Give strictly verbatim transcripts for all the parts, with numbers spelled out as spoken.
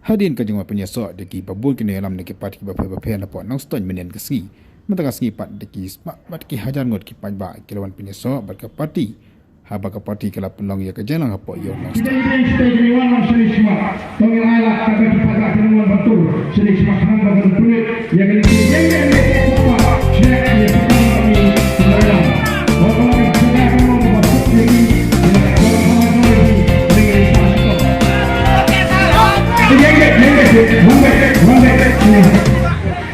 Hadien ka jingwan pynïasoh da ki babun ki nongïalam na ki party bapher bapher napoh Nongstoiñ mynhynnin ka sngi. Mynta ka sngi pat da ki spah bad ki hajar ngut ki paidbah ki la wan pynïasoh bad ka party. Haba ka party ka la pynlong ïa ka jingïalang hapoh ïew Nongstoiñ.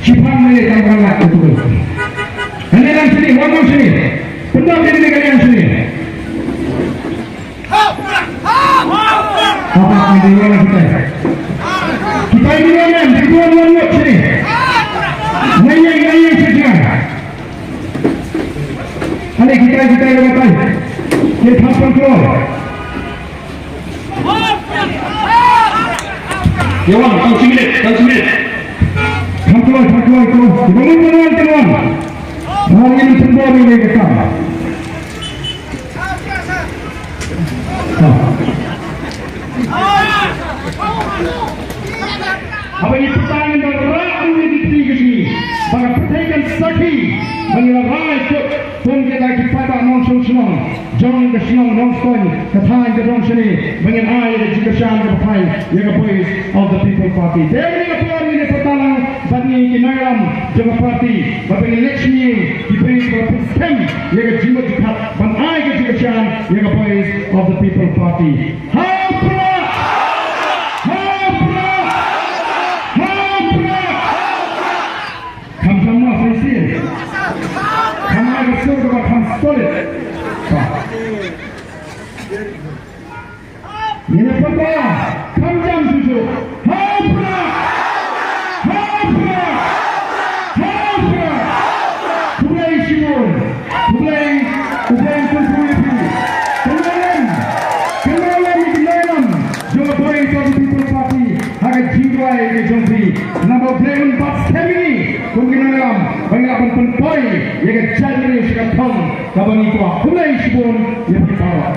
Shipang ni tang barang lah tu. Kane lang sini, wan lang sini. Pendam dia ni kane lang sini. Apa yang dia orang kita? Kita ini orang yang di luar luar luar sini. Ngayang ngayang saja. Ane kita kita yang dapat. Kita tak perlu. Ïa wan, tang shi minit, tang shi minit. Kham kloi, kham kloi, kloi. Ki bangun, bangun, bangun. Bangun ini semua ni, ni, ni. Ha. Haba ngi pyrta ngin da rah ïa ki kti ka jong ngi. Ba ka pyrthei kan sakhi ba ngi la rai kut kum kita ki paidbah nongshong shnong jong ka shnong Nongstoiñ, ka thaiñ ka dong shane, ba ngin ai ïa ka jingkyrshan kaba phain ïa ka Voice of the People Party. Te mynta ka por ngin ïa pyrta lang bad ngi ki nongïalam jong ka party, ba ngin leit sha ngi ki briew kiba pynskhem ïa ka jingmut jingpyrkhat ban ai ka jingkyrshan ïa ka Voice of the People Party. Ha u Prah! Ha u Prah! Ha u Prah! Kham jam mo sa shisien. Kham ai ka sur kaba kham solid. Ba. Ngin ïa pyrta, kham jam shuh shuh. Ha u Prah! Ha u Prah! Ha u Prah! Khublei shibun. Khublei, khublei shibun ïa phi. Khublei lem. Khublei lem ïa ki nongïalam jong ka Voice of the People Party ha ka jingduwai ka jong phi. Namar U Blei un bat skhem ïa ngi kum ki nongïalam ba ngi lah ban pynpoi ïa ka jaitbynriew sha ka thong kaba ngi kwah. Khublei shibun ïa phi baroh.